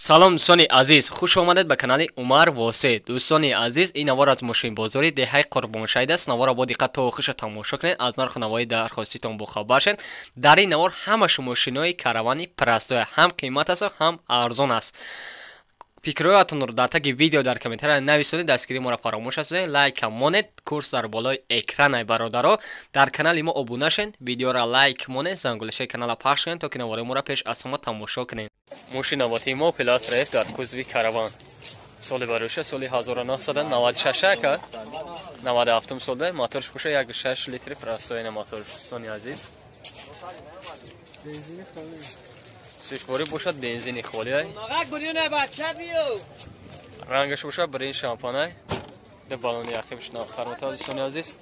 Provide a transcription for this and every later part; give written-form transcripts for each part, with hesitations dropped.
Салом дӯстони азиз, хуш омадед ба канали Умар Восе. Дӯстони азиз, ин навор аз мошинбозори деҳаи Қурбоншаҳид аст. Наворро бо диққат то охирша тамошо кунед, аз нарху навои дархоститон бохабар шавед. Дар ин навор ҳамааш мошинои каравани простой, ҳам қимат аст, ҳам арзон аст. Фикрҳоятонро дар таги видео дар комментария нависонед, дастгирии моро фаромӯш насозед, лайкам монед, курс дар болои экранай бародаро. Дар канали мо обуна шавед, видеоро лайк монед, зангулишаи каналро пахш кунед, то ки навораи моро пеш аз ҳама тамошо кунед. Мошин навоти мо Плас Раф дар кузови караван. Соли бароша соли 1996 ака 97 солда моторш боша 1.6 литр простой на моторш сони азиз. Сӯшворӣ бошад бензини холиай. Рангаш бошад брин шампанай. Ду баллони яхибш навхармата дӯстони азиз.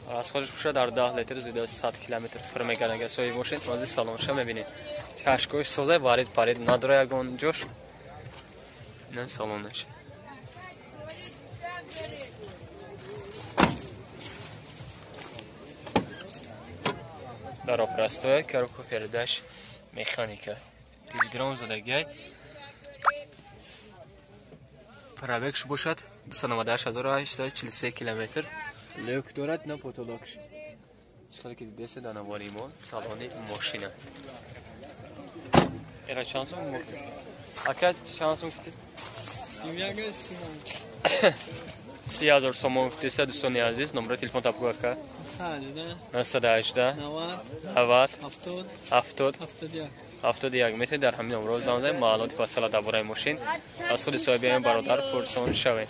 Расходаш бошад дар 10 литр зиёда аз 100 километр фир мекард. Агар соҳиб бошед, мази салонша мебинед. Чашкош созай, варид парид надора ягон ҷош. Ин салонаш. Дар простой, коробка передач, механика. Дивидрон задагай. Пробегш бошад 298843 километр. Люк дорад на потолокш. Чӣ ки дидест дар навори мо салони мошина. Эра чанд сум мокси? Ака чанд сум кутид? 30,000 сомон гуфтеса дӯстони азиз. Номери телефон табгӯ ака? 918 90 70 71. Метавонед дар ҳамин номерҳо занг занед, маълумоти фасала дар бораи мошин аз худи соҳиби ин бародар пурсон шавед.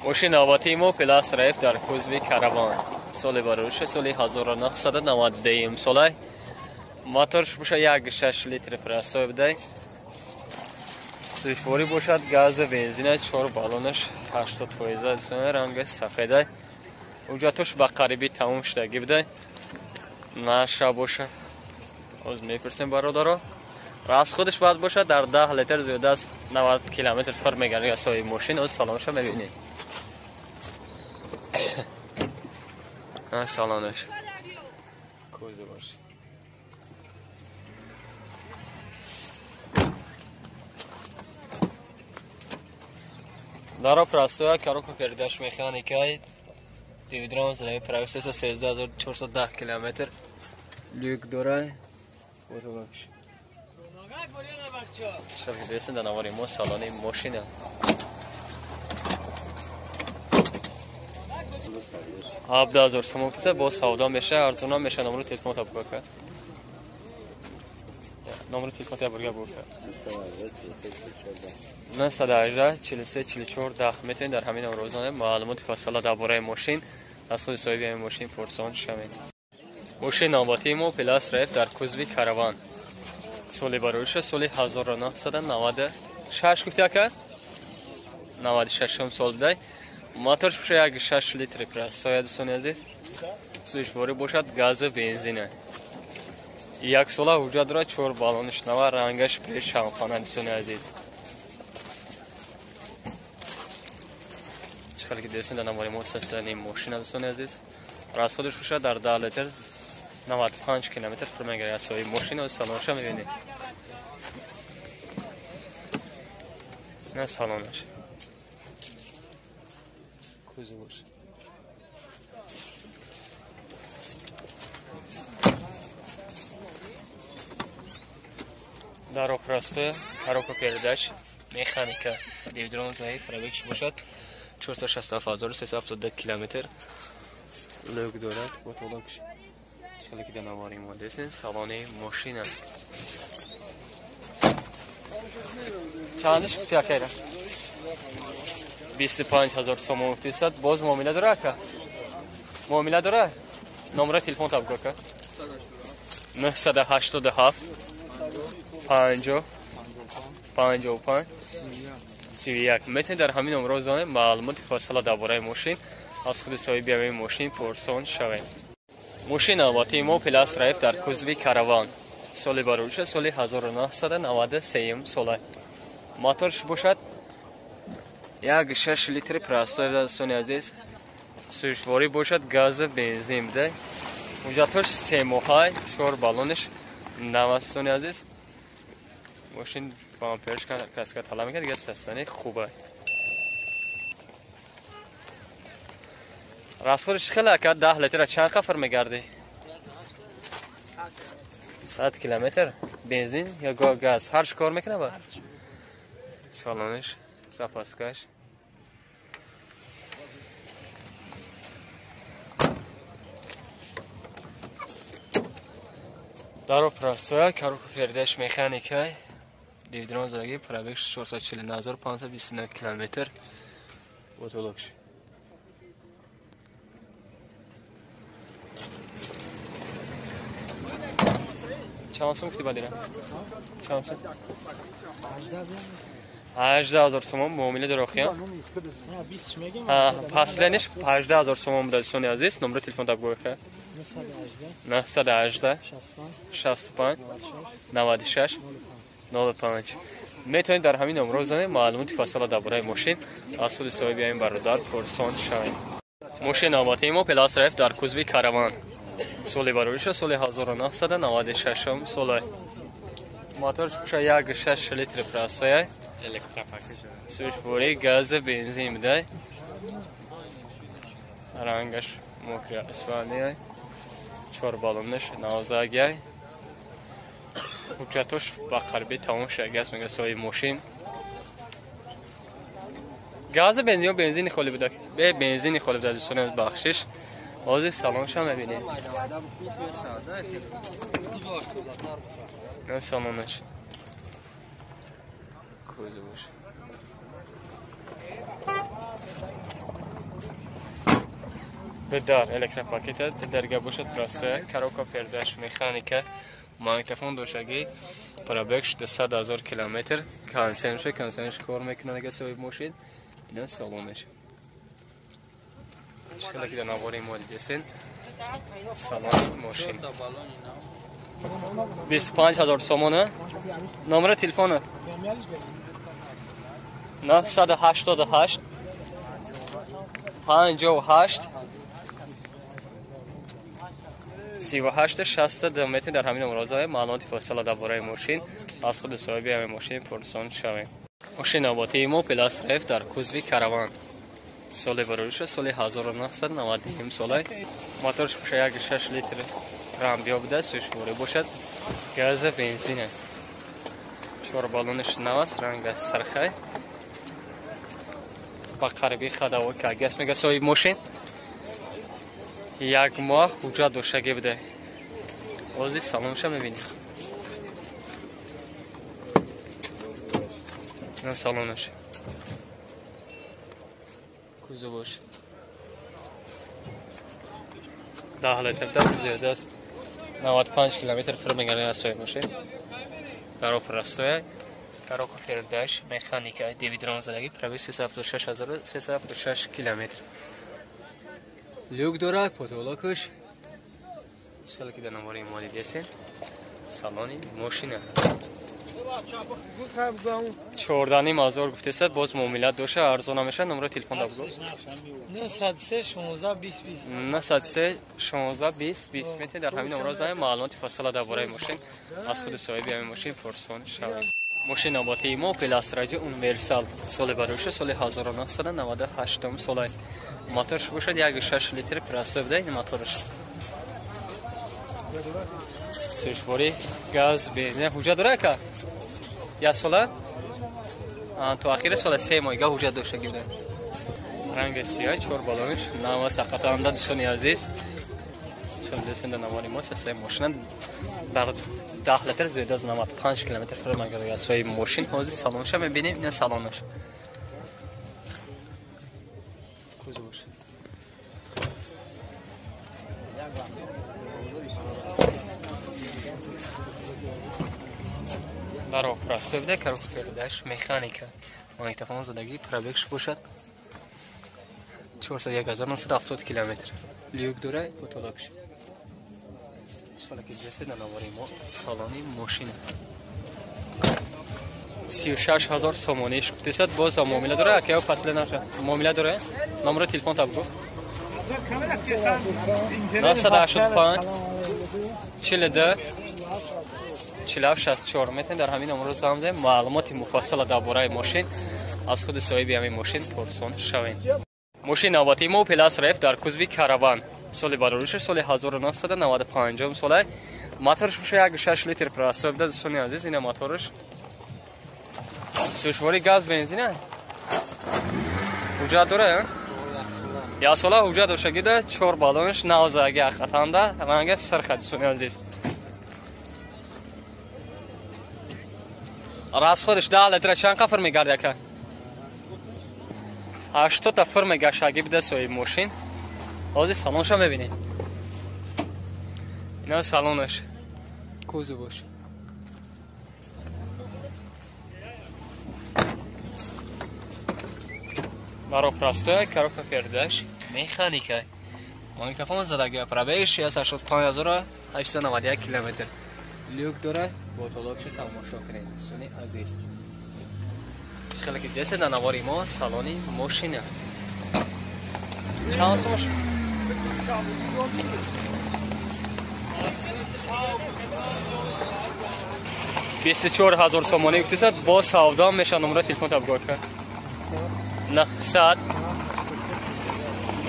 Мошин навбатии мо Плас Раф дар кузови караван. Соли бароша соли 1992 солай. Моторш боша 1.6 литр простой будай. Сӯшворӣ бошад газ бензина, 4 баллонаш 80% дӯстони, ранги сафедай. Ҳуҷҷатош ба қарибӣ тамом шудагӣ будай. Наша боша. Оз мепурсем бародаро. Расходаш бояд бошад дар 10 литр зиёда аз 90 километр фир мегардад соҳиби мошин. Оз салонша мебинед. Салонаш. Кузоваш. Даро простой, коробка передач, механика, дивидрон задаи пробег 313410 километр. Люк дорай. Фотолокш. Шаб дидест дар навори мо салони мошина. 17000 сомон киса боз савдо меша, арзона меша. Номери телефон табгӯ ака. Номери телефон табгӯ ака. 918 43 44 10. Метавонед дар ҳамин номерҳо занед, маълумоти фасала дар бораи мошин аз худи соҳиби ҳамин мошин пурсон шавед. Мошин навбатии мо Плас Раф дар кузови караван. Соли бароиша соли 1996 гуфти ака? 96 сол будай. Моторш боша 1.6 литр простой дӯстони азиз. Сӯшворӣ бошад газу бензина. Як сола ҳуҷҷат дорад, 4 баллонаш нава, рангаш пеш шампана дӯстони азиз. Чӣ ки дидест дар навори мо састрани мошина дӯстони азиз. Расходаш бошад дар 10 литр 95 километр фир мегардад соҳиби мошин. Салонша мебинед. На салонаш. Кузоваш. Даро простой, коробка передач, механика, дивидрон заи, пробегш бошад 467372 километр. Люк дорад, потолокш. Чӣ ки дар навори мо дидед, салони мошина. Чандаш гуфти акайра? 25000 сомон гуфтисад. Боз муомила дора ака? Муомила дора? Номери телефон табгӯ ака? 987 50 55 31. Метавонед дар ҳамин номерҳо занед, маълумоти фасала дар бораи мошин аз худи соҳиби ҳамин мошин пурсон шавед. Мошин навбатии мо Плас Раф дар кузови караван. Соли бароиша соли 1993 сола. Моторш бошад 1.6 литр простой дӯстони азиз. Сӯзишворӣ бошад, газ, бензин буда. Ҳуҷҷатҳош 3 моҳай, 4 баллонаш нав аст, дӯстони азиз. Мошин бамперш краска талаб мекунад, дигар састани хубе. Расходиш хеле ака, 10 литра чанд қафр мегардӣ? 100 километр бензин ё газ ҳарч кор мекунад ба? Салониш, запаскаш. Даро простоя, коробка передач механика, дивидрон задаги, пробег 449529 километр. Потолокш. Чанд сум гуфти бадира? Чанд сум? 18000 сомон муомила дора охиям. Паслениш 18000 сомон буда, дӯстони азиз. Номери телефон табгӯй ха. 918 65 96 05. Метавонед дар ҳамин номро занед, маълумоти фасала дар бораи мошин аз худи соҳиби ҳамин бародар пурсон шавед. Мошин навбатии мо Пелас Раф дар кузови Караван. Соли барориша соли 1996 сола. Моторш пуша 1.6 литр простая. Электропакет. Сӯзишворӣ, газ, бензин буда. Рангаш мокри исфаҳонӣ. 4 баллонаш навзагай. Ҳуҷҷатош ба қариби тамом шуда, газ мега соҳиби мошин. Газ, бензин ё бензини холӣ буда? Бе бензини холӣ буда, дӯстони азиз, бахшиш. Ҳозир салонша мебинем. На салонаш. Кузоваш. Бедар электропакета, дарга бошад простая, коробка передач механика, магнитофон дошаги, пробег 200000 километр, консенша, консенш кор мекунад ага соҳиби мошин. Ина салонаш. Чӣ ки дар навори мо дидесен, салони мошин. 25000 сомона. Номери телефона 988 58 38 62. Метавонед дар ҳамин номро занед, маълумоти фосила дар бораи мошин аз худи соҳиби ҳамин мошин пурсон шавем. Мошин навбатии мо Пелас Раф дар кузови Караван. Соли барориша соли 1991 сола. Моторш пуша 1.6 литр рамбиё буда, сӯзишворӣ бошад, газ, бензин. 4 баллонаш нав аст, ранга сархай. Ба қариби хадавот кагас мега соҳиби мошин. Як моҳ ҳуҷҷат доштагӣ буда. Ҳозир салонша мебинем. На салонаш. Кузоваш. 10 литр зиёд аст. 95 километр пур мегардад аз соҳиби мошин. Даро простоя, коробка передач механика, дивидрон задаги, пробег 376376 километр. Люк дорад, потолокаш. Чӣ ки дар навори мо дидесен, салони мошина. 14,5 ҳазор гуфтесад, боз муомила доша, арзон намешавад. Номери телефон да бугӯ. 903 16 20 20. 903 16 20 20. Метавонед дар ҳамин номро занед, маълумоти фасала дар бораи мошин аз худи соҳиби ҳамин мошин пурсон шавед. Мошин навбатии мо Опел Астра Универсал. Соли барориша соли 1998 сола. Моторш бошад 1.6 литр простой буда, ин моторш. Сӯзишворӣ, газ, бензин. Ҳуҷҷат дора ака? Як сола? То ахири сола 3 моҳига ҳуҷҷат доштагӣ буда. Ранги сиёҳ, 4 баллонаш нав аст, ҳақиқатан дӯстони азиз. Чун дидесен дар навори мо се мошина дар 10 литр зиёд аз 95 километр пур мегардад соҳиби мошин. Ҳозир салонша мебинем, ина салонаш. Кузоваш. Даро простой буда, коробка передач механика, магнитофон задагӣ, пробегш бошад 401970 километр. Люк дора, потолокш. Чӣ ки дидесед дар навори мо салони мошина. 36 000 сомониш гуфтесад, боз муомила дора, ака пасле наша. Муомила дора? Номери телефон та бугӯ. 985 42 47 64. Метавонед дар ҳамин номро занг бизанед, маълумоти муфассала дар бораи мошин аз худи соҳиби ҳамин мошин пурсон шавед. Мошин навбатии мо Opel Astra F дар кузови Караван. Соли бароришаш соли 1995 сола. Моторш меша 1.6 литр простой буда, дӯстони азиз, ина моторш. Сӯшвори газ бензина. Ҳуҷҷат дора? Як сола ҳуҷҷат доштагида, 4 баллонш навзаги ахатанда, ранга сирха, дӯстони азиз. Расходш 10 литра чанд қафр мегард яка? 80 та фир мегашаги буда соҳиби мошин. Ҳозир салонша мебинем. Ина салонаш. Кузоваш. Баро простой, коробка передач, механика. Магнитофон задаги, пробег 65891 километр. Люк дора, ботолокша тамошо кунед, дӯстони азиз. Хеле ки десед на навори мо салони мошина. Чанд сомаш? 24000 сомонӣ гуфтисад, бо савдо меша. Номера телефон табгор кард. 900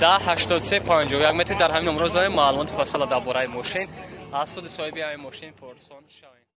10 83 51. Метавонед дар ҳамин номро занед, маълумоти фасала дар бораи мошин аз худи соҳиби ҳамин мошин пурсон шавед.